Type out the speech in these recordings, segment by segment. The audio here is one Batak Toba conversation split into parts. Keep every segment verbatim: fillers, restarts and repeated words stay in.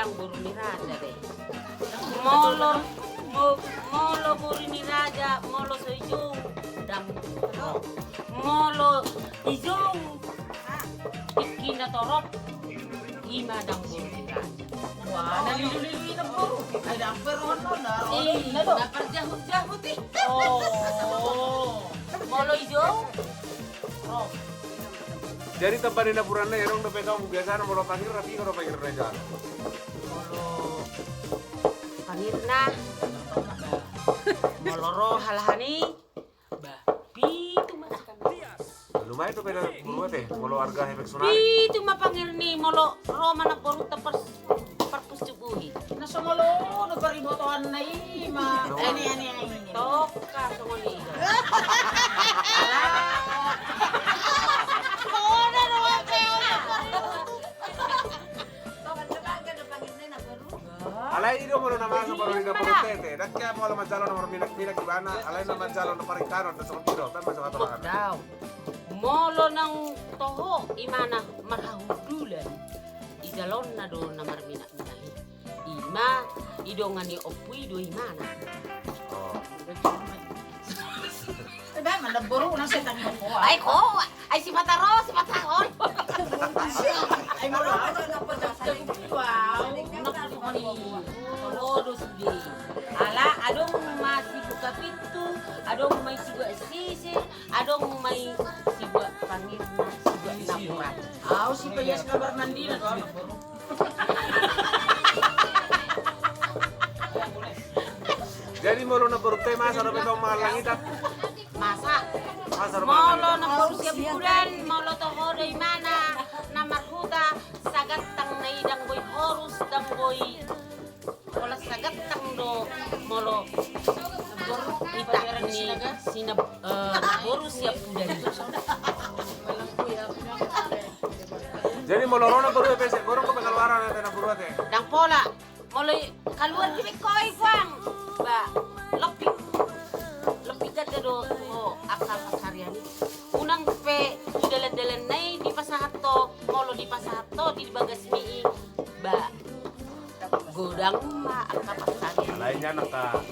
Ndang boru ni raja be. Molo, mo-, molo boru ni raja, molo so i jou, ndang ro. Molo i jou, tingki na torop, i ma ndang boru ni raja. Wah, na lilu-lilu i na boru. Ai ndang pe ro on, na ro on. Ih, na do. Na parjahut-jahut i. Oh. Molo i jou, ro. Jadi tamba ni na boru na i, adong dope tong biasana molo pangirna, piga do pangirna i jala? Molo pangirna, molo ro halahan i, ba, pitu ma. Lumayan dope na boru ate, molo arga efek tsunami. Pitu ma pangirna i, molo ro ma na boru ta pers-, parpus tubuhi. Na so molo do paribotoanna i ma. Ani, ani, ani. Toka songon i. Alai i do molo na masa baru di dapur tete. Dang ke molo manjalo na marminak-minak ibana, alai na manjalo na parintanon, na songon i do, kan masa kata. Molo nang toho imana marhahundulan, ijalonna do na marminak-minak i. Ima, i dongan ni ompu i do imana. Oh. Ai kowa, ai sipata ro, sipata on. Ai molo, wow, na pudi-pudi. Molo do sude. Ala adong ma sibuka pintu, adong ma i sibuka sise, adong ma i sibuka pangirna, sibuka napuran. Au si paias kabar nandina do. Jadi molo na boru te masa dope tong mangallang i, Tang? Masa. Masa dope mangallang i, Tang? Molo na boru siap bulan, molo toho do imana na marhuta, sagantang na i ndang boi horus, ndang boi. Molo sagantang do, molo boru i, Tang, ni si na, eh, boru siap bulan. Jadi molo ro na boru i pe, godang dope kaluaran ate na boru ate? Ndang pola. Molo i kaluar di pe ho i, Puang. Ba, lopi. Lopi ganda do ho angka pansarian i. Unang pe di dalan-dalan na i dipasahat ho, molo dipasahat ho di bagas mi i. Ba, godang ma angka pansarian. Alai nian angka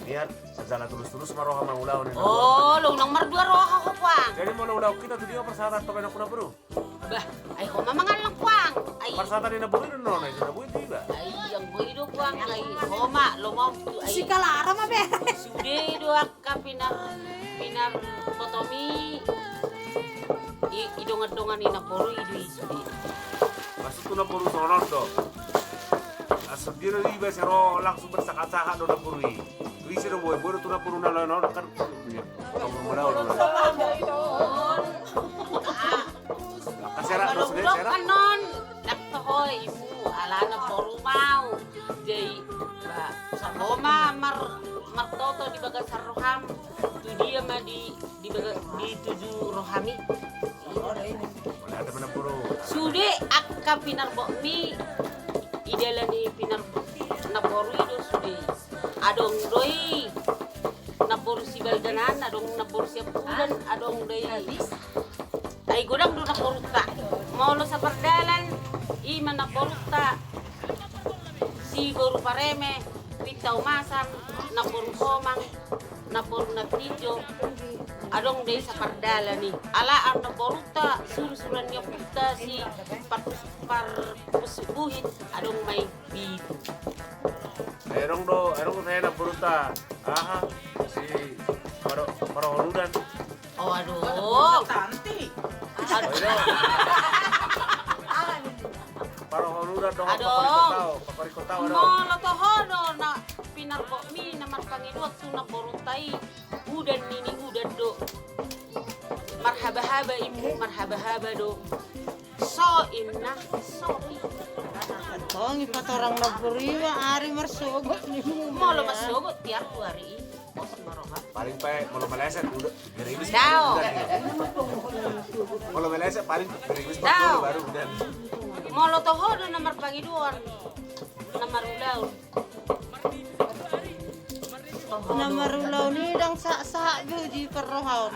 niat, sajala tulus-tulus ma roha mangulahon i. Oh, lo unang mardua roha ho, Puang. Jadi molo ulahon hita tu dia parsahatan tu pe na boru? Bah, ai ho ma mangallang, Puang. Ai parsahatan ni na boru i do na, na i do na boru i do iba. Ai, ndang boi do, Puang, ai ho ma, lo ma tu, ai. Si kalara ma be. Sude do angka pinar, pinarbotom i, i, i dongan-dongan ni na boru i do i sude. Maksud tu na boru songon on do. Asa dia do iba sero langsung bersakat-sakat do na boru i. Tu ise do boi, boi do tu na boru na lain on kan. Iya. Boru na lain on. Angka sera do sude, sera. Kan on, ndang toho imu, alana boru mau. Jadi, ba, ho ma mar-, martoto di bagasan roham, tu dia ma di, di baga-, di tuju rohami. Sude angka pinarbotmi, i dalan ni pinar-, na boru i do sude. Adong do i na boru sibalganan, adong na boru siampudan, adong do i. Ai godang do na borunta. Molo sapardalan, i ma na borunta. Si boru Pareme, Pinta Umasan, na boru Komang, na boru Nantinjo. Adong do i sapardalan i. Ala na borunta, suru-suruan ni ompunta si par-, par-, Pusuk Buhit, adong ma i. Pitu. Ai adong do, adong do sae na borunta. Aha, si Paro-, Parohon Udan. Oh, adong. Tanti. Adong. Parohon Udan dohot. Adong. Pakorikot Tao, Pakorikot Tao adong. Molo toho do na pinarbotmi na marpangidoan tu na borunta i, Udan nini Udan do. Marhaba-haba imu, marhaba-haba do. So inna, so i. Tong i patorang na boru i ma ari marsogot ni. Molo marsogot tiar tu ari i. Pos ma roha. Paling pe molo meleset udan, gerimis. Dao. Molo meleset paling gerimis. Dao. Baru udan. Molo toho do na marpangidoan, na marulaon. Na marulaon i ndang sahat-sahat be uji parrohaon.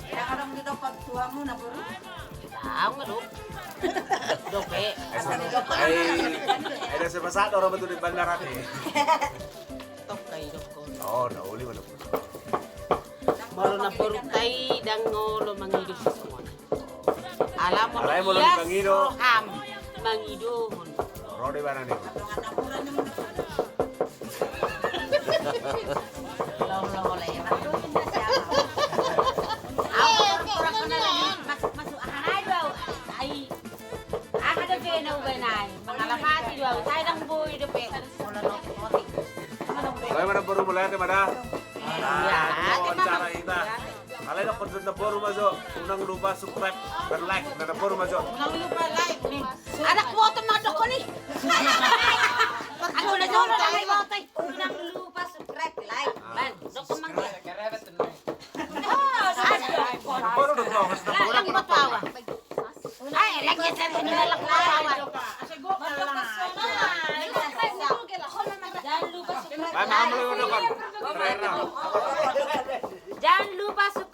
Ndang adong didok tuamu na boru? Ndang adong. Dope. Ai, ai na sepasak do orang betul di bandara ni. Tokka i dokkon. Oh, na uli mana pun. Molo na boru tai dang olo mangido sisongon. Alai molo mangido. Am mangido. Rode bana ni. Masuk, masuk. Aha do au? Ai. Aha dope na ubaen ai? Mangalapati do au, sai dang boi dope. Mulai ma na boru, mulai ma da. Nah, wawancara hita. Alai dokkon tu na boru ma jo, unang lupa subscribe dan like. Na boru ma jo. Unang lupa like nih. Anak motor mandok ko nih. Aku na jo, unang lupa subscribe, like. Ban, dokkon mang. Boru dokkon. Unang lupa awa. Ai, lagi saya punya lek lawan. Jangan lupa subscribe. Jangan lupa subscribe.